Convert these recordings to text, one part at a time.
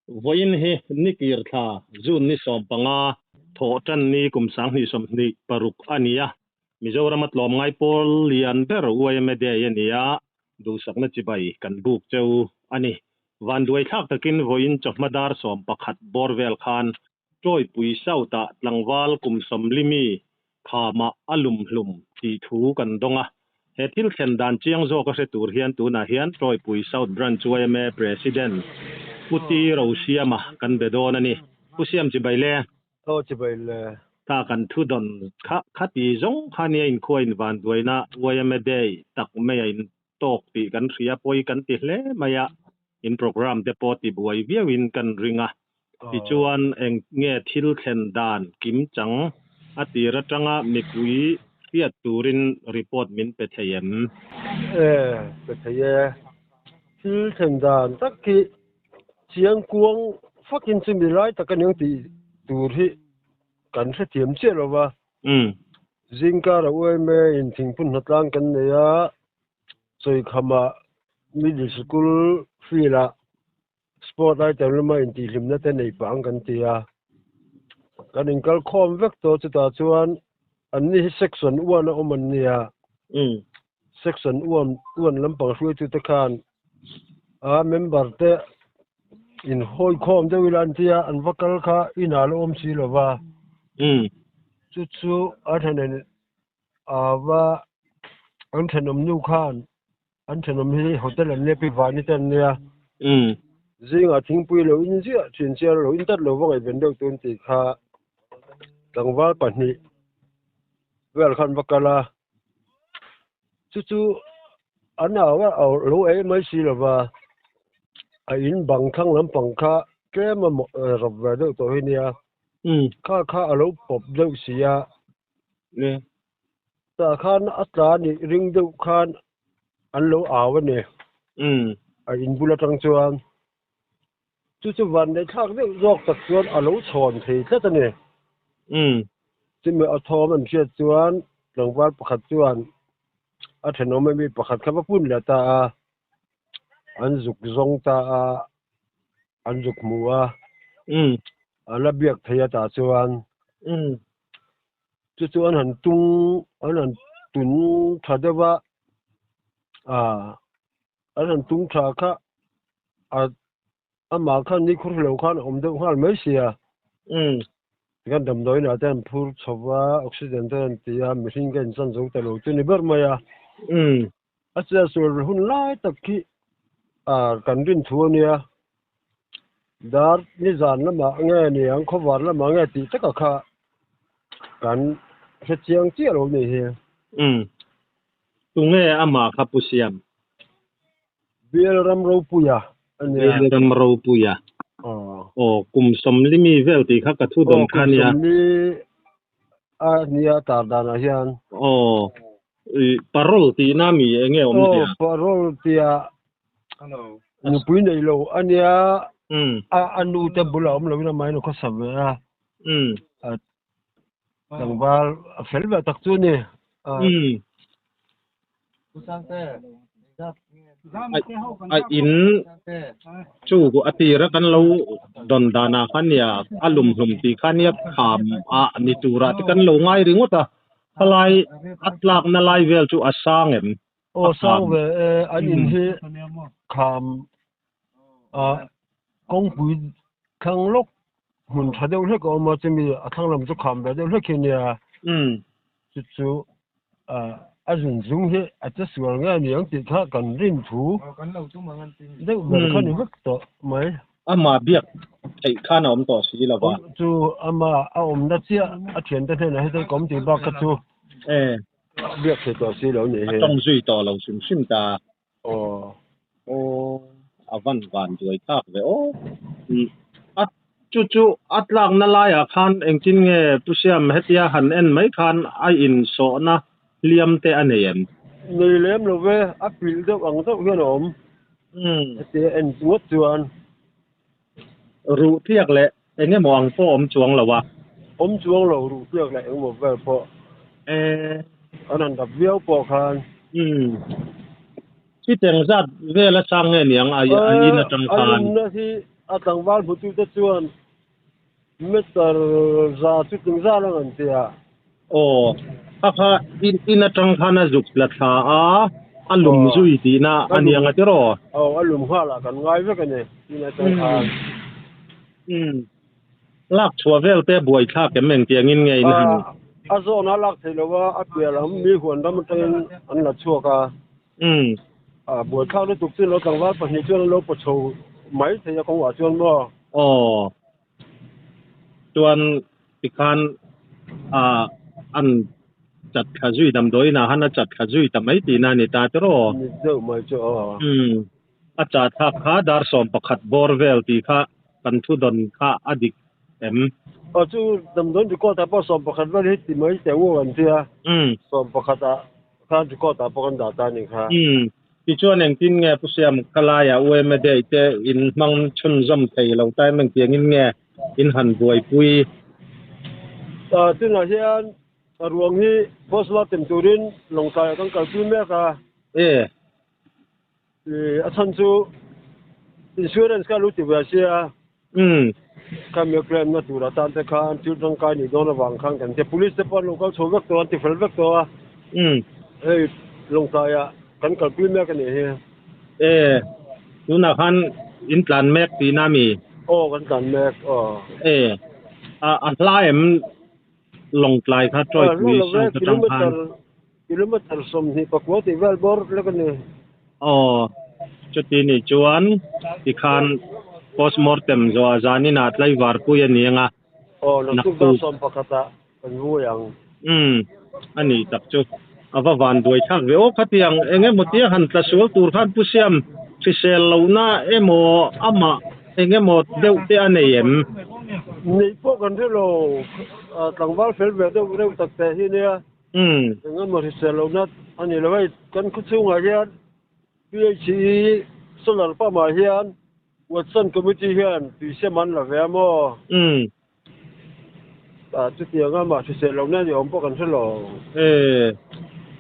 Vawiin hi nikir thla June ni 15 thawh tan ni kum 2026 a ni a. Mizoram a tlawmngai pawl lian ber YMA Day a ni a, duhsakna chibai kan buk cheu a ni. Vanduai thlak takin vawiin chawhma dar 11 bawr vel khan Tawipui South ah tlangval kum 40 mi khama a lum hlum tih thu kan dawng a. He thil thlen dan chiang zawk a hre tur hian tunah hian Tawipui South Branch YMA President Pu T Rosiama kan be dawn a ni. Pu Siam chibai le. Aw chibai le. Ta kan thu dawn kha khati zawng kha nia inkhua invanduaina YMA Day tak mai a in tawk tih kan hria pawi kan ti hle mai a, in program te pawh ti buai viauin kan ring a. Tichuan eng nge thil thlen dan kim chang a tir atanga mipui hriat turin report min pe thei em? E, pe thei e. Thil thlen dan tak hi chiang kuang fakin chumi lai tak a niang tih tur hi kan hrethiam chiah lo va. Zingkar a YMA in thingphun hnatlang kan nei a, Chawikhama Middle School field ah Sport item lama intihhlimna te nei pah ang kan ti a. Kan inkal khawm vek tawh chutah chuan anni hi section one a awm an nia. Section one one lampang hruaitute khan a member te inhawi khawm deuh ila an tia an va kal kha inah la awm si lo va. Chu chu a then a va an thenawm nu khan an thenawm hi hotel an nia pi vani te an nia. Zingah thingpui lo in ziah thin chiar lo in tat lo va ngaihven deuh tun tih kha tlangval pahnih vel khan va kal a. Chu chu an au a au lo ei mai si lo va a in bang thlang lampang kha tlem a rawp ve deuh tawh hi nia. Kha kha a lo pawp deuh si a. Tah khan a tla nih ring deuh khan an lo au a ni. A in bul atang chuan chu chu van neih thlak deuh zawk tak chuan a lo chhawn thei tlat a ni. Chumi a thawm an hriat chuan tlangval pakhat chuan a thenawm ami pakhat kha va pun leh ta a, an zuk zawng ta a, an zuk hmu a, a la biak thei a tah chuan. Chu chu an han tung an han tun tha deuh a, ah an han tung tha kha a amah khan ni khur lo khan a awm deuh nghal mai sia. Tikhan damdawiin ah te an phur chho va, oxygen te an ti a, mihring ka inchan zo ta lo chu ni ber mai a. A chhiat sual hun lai tak khi ah kan rin thu a nia. Dar nizan lamah nge niang khawvar lamah nge tih taka kha kan hre chiang chiah lo ni hi. Tunge amah kha Pu Siam? Bial ram ropuia a nia. Bial ram ropuia. Aw kum 40 mi vel tih kha ka thu dawn kha nia. Aw kum 40 a nia tar danah hian. Aw parole tihna mi enge awm zia? Aw parole tia nupui nei lo a nia a nu te bulah awm loin amahin a khawsa ve a. Tlangval a fel ve tak chu a ni. A in chu a tira kan lo dawn danah khan nia a lum hlum tih kha nia kham a ni turah te kan lo ngai ringawt a, khalai a tlakna lai vel chu a sang em? Aw sang ve e, an in hi kham a kawngpui thlang lawk hmun tha deuh hlek a awm a, chumi a thlang lam chu kham ve deuh hlek hi nia. Chu chu a zun zung hi a che sual nge niang tih kha kan rin thu deuh ber kha ni vek tawh mai. Amah biak theih khan a awm tawh si lo va. Chu amah a awmna chiah a thiante hnenah heti ka awm tih bak kha chu biak theih tawh si lo ni hi. A tawng zui tawh lo hrim hrim ta. Aw a van van duai tak ve aw. A chu chu a tlakna laiah khan engtin nge Pu Siam hetia han en mai khan a insawhna hliam te a nei em? Nei lem lo ve, a pilh deuh ang deuh hian a awm. Hetia en ngawt chuan. Ruh tliak leh eng emaw ang pawh awm chuang lo a. Awm chuang lo, ruh tliak leh eng emaw vel pawh. An han dap viau pawh khan. Chiteng zat vel a sang nge niang a in atang khan? A inna hi. A tlangval hmutute chuan meter za chu tling zar ang an ti a. Aw, kha kha in in atang khan a zuk tla thla a, a lum zui tihna a ni ang a tiraw? Aw, a lum nghalah kan ngai vek a ni, in atang khan. Umm, lak chhuah vel te buaithlak em engtiangin nge in han? A zawn a lak theih loh a, a piah lam mi huan ram atangin an la chhuak a. Umm. A buaithlak lutuk chu lo tlangval pahnih chuan an lo paw chho mai thei a kawngah chuan maw? Aw. Chuan tikhan ah an chat thla zui damdawiin ah han a chat thla zui ta mai tihna a ni ta tiraw? Ni deuh mai chu aw. Umm. A chat thlak kha dar 11 bawr vel tih kha kan thu dawn kha a dik em? Aw chu damdawiin record ah pawh 11 vel hi ti mai teh u an tia. Umm. 11 ah Khan record ah pawh kan dah ta a nih kha. Umm. Tichuan engtin nge Pu Siam khalaia UMA Day te in hmang chhunzawm thei lo ta em engtiangin nge in han buaipui? Tunah hian a ruang hi postmortem turin Lawngtlaiah kan kalpui mek a. E. A chhan chu insurance kha a lo ti ve a sia. Umm. Kha mi claim na tur atan te khan thil tangkai nih dawn avang khan kan tia police te pawh an lo kal chho vek tawh a, an ti fel vek tawh a. Umm. Hei Lawngtlaiah kan kalpui mek a nih hi. E, tunah khan in tlan mek tihna mi? Aw kan tlan mek aw. E, a a hla em Lawngtlai kha Tawipui South atang khan? Kilometer 24 tih vel bawr lek a ni. Aw, chuti nih chuan tikhan postmortem zawhah zaninah tlaivar pui a ni ang a. Aw, naktuk dar 11 ah kan vui ang. Umm, a nih tak chu. A va van duai thlak ve aw khatiang eng emaw tia han tla sual tur khan Pu Siam hrisel lohna emaw amah eng emaw deuh te a nei em? Neih pawh kan hre lo, tlangval fel ve deuh reuh tak teh hi nia. Umm. Engemaw hrisel lohna a ni lo hei, kan khaw chhungah hian PHE solar pump ah hian Watson committee hian tui sem an la ve a maw? Umm. Ah chutiang a mah hrisel lohna ni awm pawh kan hre lo. E,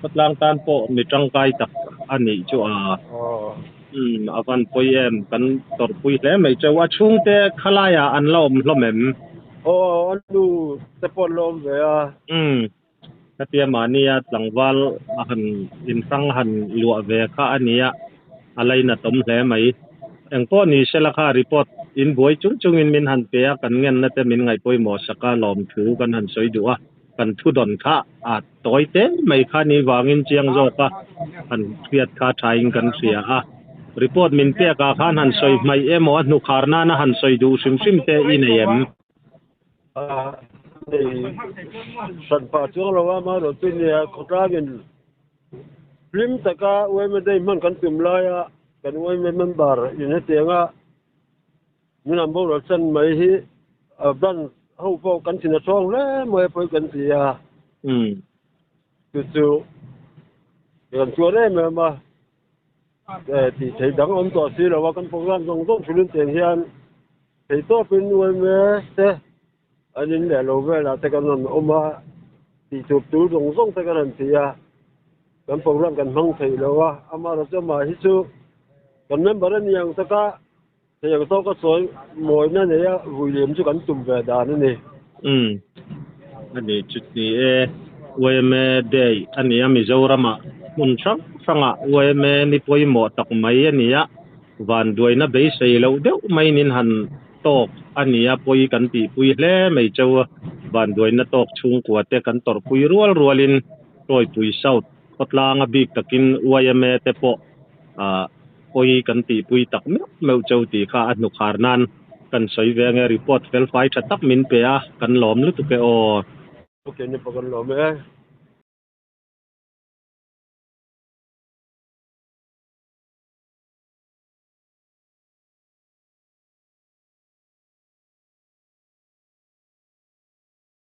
khawtlang tan pawh mi tangkai tak a nih chu a. Aw. Umm, a van pawi em, kan tawrhpui hle mai cheu. A chhungte khalaiah an la awm hlawm em? Aw, a nu te pawh an la awm ve a. Umm. Khatia mahnia tlangval a han inhrang han luah ve kha a nia, a lainatawm hle mai. Engpawh ni sela kha report in buai chung chungin min han pe a, kan ngenna te min ngaihpawimawh sak a, lawmthu kan han sawi duh a, kan thudawn kha a tawi te mai kha ni vangin chiang zawk a han hriat kha thain kan hria a. Report min pek ah khan han sawi hmaih emaw a hnukhar nana han sawi duh hrim hrim te i nei em? Hran pah chuang lo a, amaherawh chu nia khawtlangin hlim taka yma day hman kan tum laia kan yma member in hetianga min han boral chan mai hi branch ho pawh kan thin a ṭhawng hle mai a pawi kan ti a. Chu chu kan chuan em em a. Tih theih dang awm tawh si lo a, kan program zawng zawng thulin tiang hian thei tawpin yma te an in leh lo velah te kan rawn awm a, tih tur tur zawng zawng te kan rawn ti a, kan program kan hmang thei lo a, amaherawhchu chu amah hi chu kan member a ni ang taka thei ang tawka sawi mawina neia vui lem chu kan tum ve dan a ni. Umm a ni chu ni e, yma day a ni a Mizoramah hmun hrang hrangah yma ni pawimawh tak mai a ni a, vanduaina beisei loh deuh maiin in han tawk a ni a, pawi kan tihpui hle mai cheu a, vanduaina tawk chhungkua te kan tawrhpui rual rualin Tawipui South khawtlanga bik takin yma te pawh ah pawi kan tihpui tak meuh meuh cheu tih kha a hnukhar nan kan sawi ve ange report fel fai tha tak min pe a kan lawm lutuk e aw. Ok ni pawh kan lawm e.